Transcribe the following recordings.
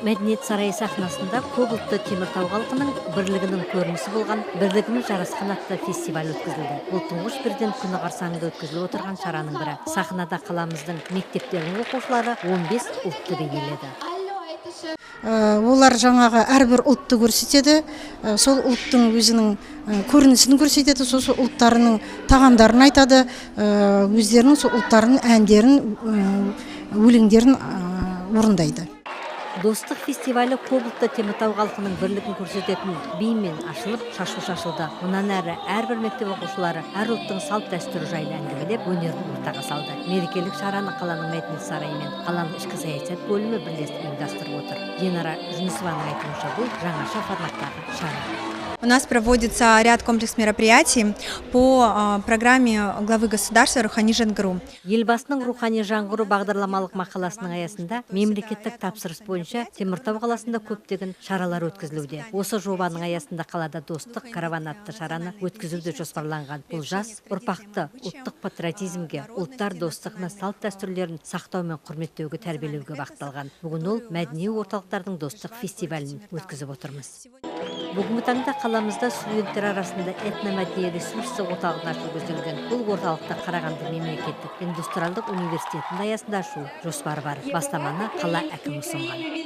Мәдениет сарайы сахнасында көп ұлтты Теміртау халқының бірлігінің көрінісі болған «Бірлігіміз жарасқан» атты фестиваль өткізілді. Бұл Тұңғыш Президент күні қарсаңында өткізіліп отырған шараның бірі. Сахнада қаламыздың мектептерінің оқушылары 15 ұлтты бейнеледі. Олар жаңағы әрбір ұлтты көрсетеді, сол ұлттың өзінің көрінісін көрсетеді, сосын ұлттарының тағамдарын айтады, өздерінің сол ұлттарының әндерін, өлеңдерін орындайды. Достық фестивалі көп ұлтты Теміртау халқының бірлігін көрсететін бимен ашылып, шашу шашылды. Мұнан әрі әрбір мектеп оқушылары әр ұлттың салт дәстүрі жайлы әңгімелеп, өнерін ортаға салды. Мерекелік шараны қаланың мәдениет сарайы мен қаланың ішкі саясат бөлімі бірлесіп ұйымдастырып отыр. Динара Жүнісованың айтуынша, бұл жаңаша форматтағы шара. У нас проводится ряд комплекс мероприятий по программе главы государства «Рухани жаңғыру». Елбасының «Рухани жаңғыру» бағдарламалық мақаласының аясында мемлекеттік тапсырыс бойынша Теміртау қаласында көптеген шаралар өткізілуде. Осы жобаның аясында қалада «Достық караван» атты шараны өткізу де жоспарланған. Бұл жас ұрпақты ұлттық патриотизмге, ұлттар достығына, салт дәстүрлерін сақтау мен құрметтеуге тәрбиелеуге бағытталған. Бүгін ол мәдени орталықтардың достық фестивалін өткізіп отырмыз. Бүгінгі таңда қаламызда студенттер арасында этномәдени ресурстық орталығын ашу көзделген. Бұл орталықты Қарағанды мемлекеттік индустриалдық университетінің аясында ашу жоспары бар. Бастаманы қала әкімі ұсынған.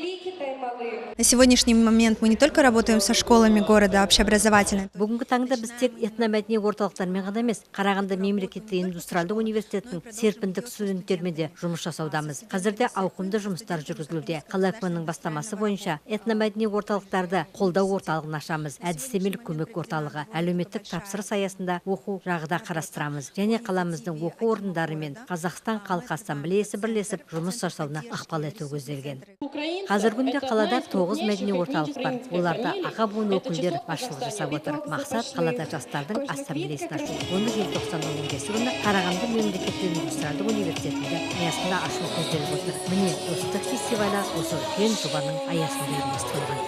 На сегодняшний момент мы не только работаем со школами города общеобразовательной. Бүгінгі таңда біз тек этномәдени орталықтармен ғана емес, Қарағанды мемлекеттік индустриалдық университетінің серпіндік студенттерімен де жұмыс жасаудамыз. Қазірде ауқымды жұмыстар жүргізілуде. Қала әкімінің бастамасы бойынша этномәдени орталықтарды қолдау орталығын ашамыз. Әдістемелік көмек орталығы, әлеуметтік тапсырыс аясында оқу жағы да қарастырамыз. Және қаламыздың оқу орындары мен Қазақстан Халқы Ассамблеясы бірлесіп жұмыс жасауына ықпал ету көзделген. Қазіргі күнде қалада тоғыз мәдени орталық бар. Оларда аға буын өкілдері басшылық жасап отыр. Мақсат – қалада жастардың ассамблеясын ашу. Оны желтоқсанның 15 күні Қарағанды мемлекеттік индустриалдық университетінде аясында ашу көзделіп отыр. Міне, достық фестивалі осы үлкен жобаның аясында ұйымдастырылған.